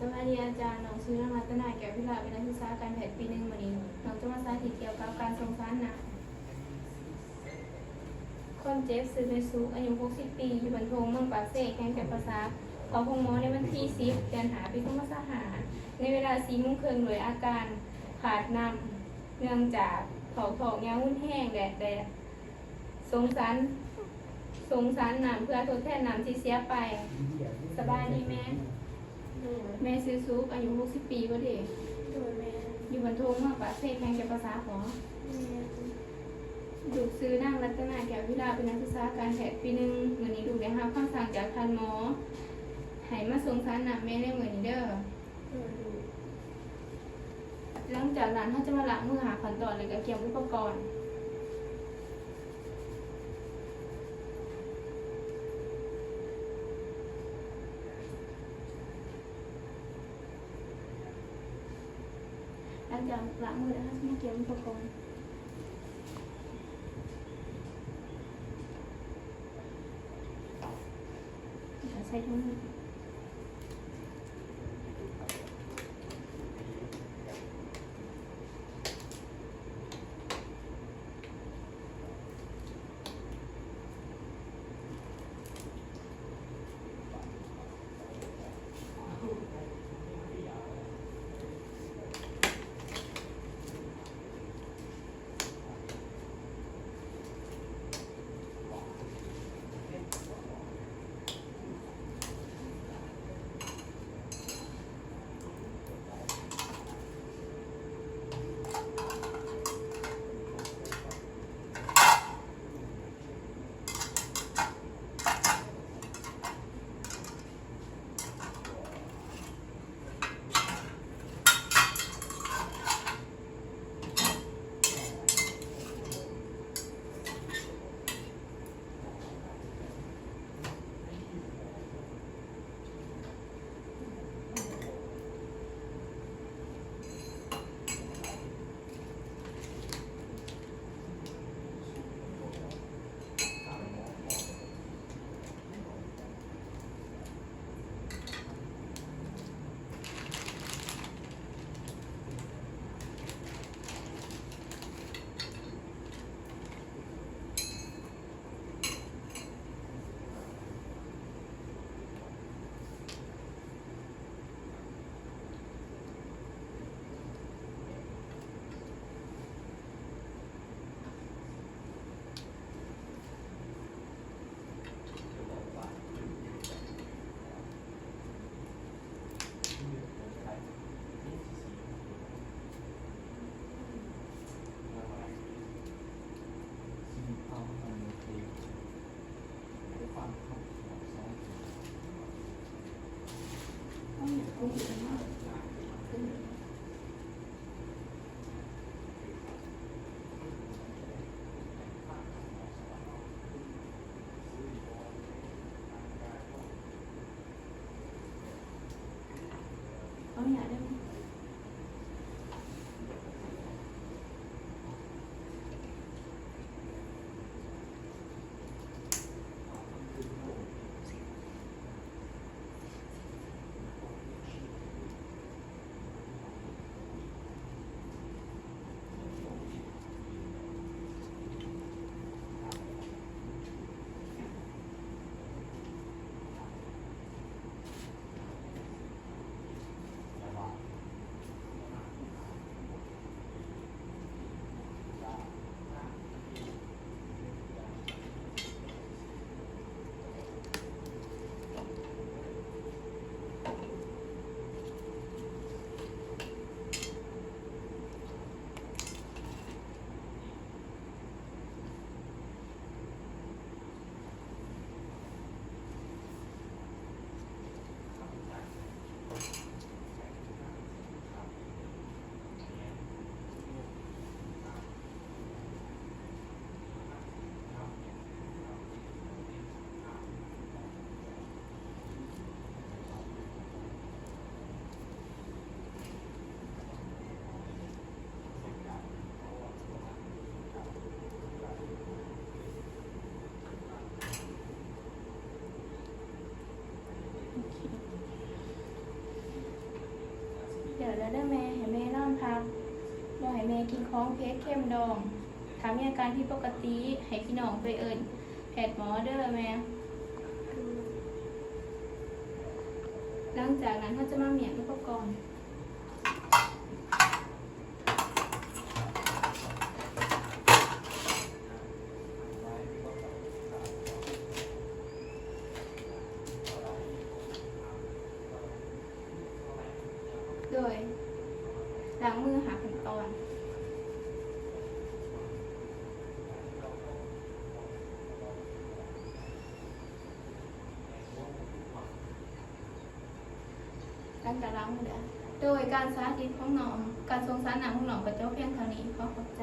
ສະບາຍດີອາຈານ, ນ້ອງຊື່ນາງລັດຕະນາ ແກ້ວພິລາດ ເປັນນັກສຶກສາການແພດປີໜຶ່ງ. ມື້ນີ້ນ້ອງຈະມາສາທິດກ່ຽວກັບການສົ່ງສານນ້ຳ. ຄົນເຈັບຊື່ແມ່ສຸກ ອາຍຸຫົກສິບປີ ຢູ່ບ້ານທົ່ງ ເມືອງປາກເຊ ແຂວງຈຳປາສັກ ເຂົ້າໂຮງໝໍໃນວັນທີສິບ ເດືອນຫ້າ ປີສອງພັນຊາວຫ້າ ໃນເວລາສີ່ໂມງເຄິ່ງ ດ້ວຍອາການຂາດນ້ຳ ເນື່ອງຈາກຖອກທ້ອງຢ່າງຮຸນແຮງ ແລະ ໄດ້ສົ່ງສານ ສົ່ງສານນ້ຳເພື່ອທົດແທນນ້ຳທີ່ເສຍໄປ. ສະບາຍດີແມ່. ໂດຍ. ແມ່ຊື່ສຸກ ອາຍຸຫົກສິບປີບໍ່ເດ? ໂດຍ ແມ່ນ. ຢູ່ບ້ານທົ່ງ ເມືອງປາກເຊ ແຂວງຈຳປາສັກບໍ? ແມ່ນ. ລູກຊື່ນາງລັດຕະນາ ແກ້ວພິລາດ ເປັນນັກສຶກສາການແພດປີໜຶ່ງ. ມື້ນີ້ລູກໄດ້ຮັບຄຳສັ່ງຈາກທ່ານໝໍ ໃຫ້ມາສົ່ງສານນ້ຳແມ່ໃນມື້ນີ້ເດີ. ໂດຍ. ຫຼັງຈາກນັ້ນ ເຮົາຈະມາລ້າງມືຫ້າຂັ້ນຕອນ ແລ້ວກໍກຽມອຸປະກອນ. ຫຼັງຈາກລ້າງມືແລ້ວ ເຮົາຈະມາກຽມອຸປະກອນ. ໃສ່ຖົງມື. ເອົາຫຍັງໄດ້? ແຕ່ວ່າ ແລ້ວເດີແມ່, ໃຫ້ແມ່ນອນພັກ, ບໍ່ໃຫ້ແມ່ກິນຂອງເຜັດເຄັມດອງ. ຖ້າມີອາການຜິດປົກກະຕິ ໃຫ້ພີ່ນ້ອງໄປເອີ້ນແພດໝໍເດີແມ່. ຫຼັງຈາກນັ້ນເຮົາຈະມາມ້ຽນອຸປະກອນ. ໂດຍ ລ້າງມືຫ້າຂັ້ນຕອນ. ຫຼັງຈາກລ້າງມືແລ້ວ ໂດຍການສາທິດຂອງນ້ອງ, ການສົ່ງສານນ້ຳຂອງນ້ອງກໍຈົບພຽງເທົ່ານີ້. ຂໍຂອບໃຈ.